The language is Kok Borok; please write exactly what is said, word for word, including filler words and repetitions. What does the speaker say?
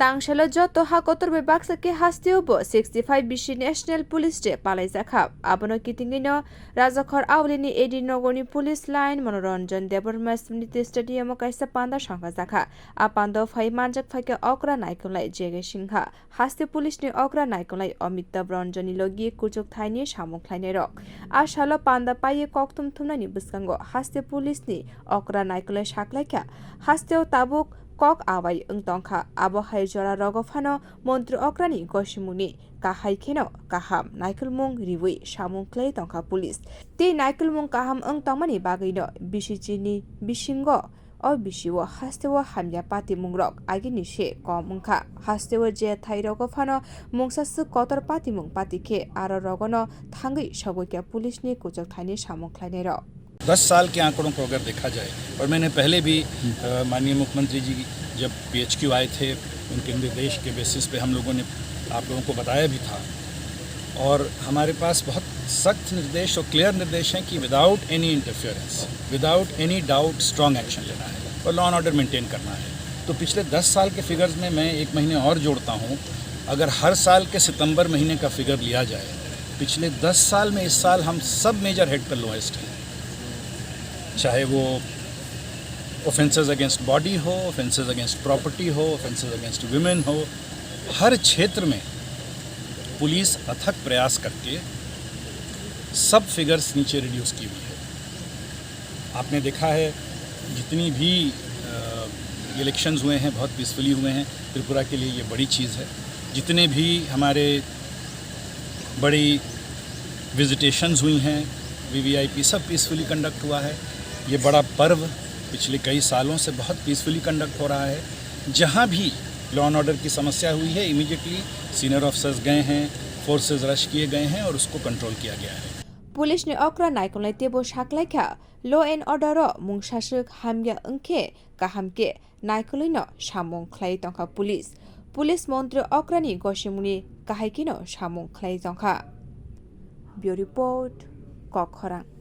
Tangsalo joto ha kotor bai baksa khe hasteo bo sixty five bisi National Police Day palaijakha. Abono kitingino Rajakhor Aulini A D Nogorni Police Line Manoranjan Debbarma Smriti Stadium o kaisa panda songkhajakha. A panda phai manjak phaikhe okra naikolnai J K Singha, haste police ni okra naikolnai Amitabh Ranjan ni logi kuchuk thaini samung khlainai rok. A salo panda paiwi kokthum thumnani bwskango haste police ni okra naikolnai saklaikha, hasteo tabuk kok awai wng tongkha. Abo hai jora rogo phano montri okrani gosimungni kahai kheno kaham naikolmung riwi samung khlai tongkha police. Tei naikolmung kaham wng tongmani bagwino bisi chini bisingo o bisio hasteo hamya patimungrok agini se kom wngkha. Hasteo je thairogo phano mungsa swk kotor patimung pati khe aro rogono thangwi sogwi khe police ni kuchuk thaini samung khlainairok. दस साल के आंकड़ों को अगर देखा जाए, और मैंने पहले भी, अ, माननीय मुख्यमंत्री जी जब पीएचक्यू आए थे, उनके निर्देश के बेसिस पे हम लोगों ने आप लोगों को बताया भी था, और हमारे पास बहुत सख्त निर्देश और क्लियर निर्देश हैं कि without any interference, without any doubt strong action लेना है और लॉ एंड ऑर्डर मेंटेन करना है। तो पिछले दस साल के फिगर्स में मैं एक महीने और जोड़ता हूँ, अगर हर साल के सितंबर महीने का फिगर लिया जाए, पिछले दस साल में इस साल हम सब मेजर हेड पे लोएस्ट हैं, चाहे वो ऑफेंसेस अगेंस्ट बॉडी हो, ऑफेंसेस अगेंस्ट प्रॉपर्टी हो, ऑफेंसेस अगेंस्ट विमेन हो, हर क्षेत्र में पुलिस अथक प्रयास करके सब फिगर्स नीचे रिड्यूस की हुई है। आपने देखा है, जितनी भी, अ, इलेक्शंस हुए हैं, बहुत पीसफुली हुए हैं। त्रिपुरा के लिए ये बड़ी चीज़ है। जितने भी हमारे बड़ी विजिटेशंस हुई हैं, वीवीआईपी, सब पीसफुली कंडक्ट हुआ है। ये बड़ा पर्व पिछले कई सालों से बहुत पीसफुली कंडक्ट हो रहा है। जहाँ भी लॉ एंड ऑर्डर की समस्या हुई है, इमीडिएटली सीनियर ऑफिसर्स गए हैं, फोर्सेस रश किए गए हैं और उसको कंट्रोल किया गया है। Police ni okra naikolnai teibo saklaikha, law and order o mungsaswk hamya wngkhe kaham khe naikolwino samung khlai tongkha police. Police montri okrani gosimungni kahai kheno samung khlai tongkha. Bureau Report, Kokkhorang.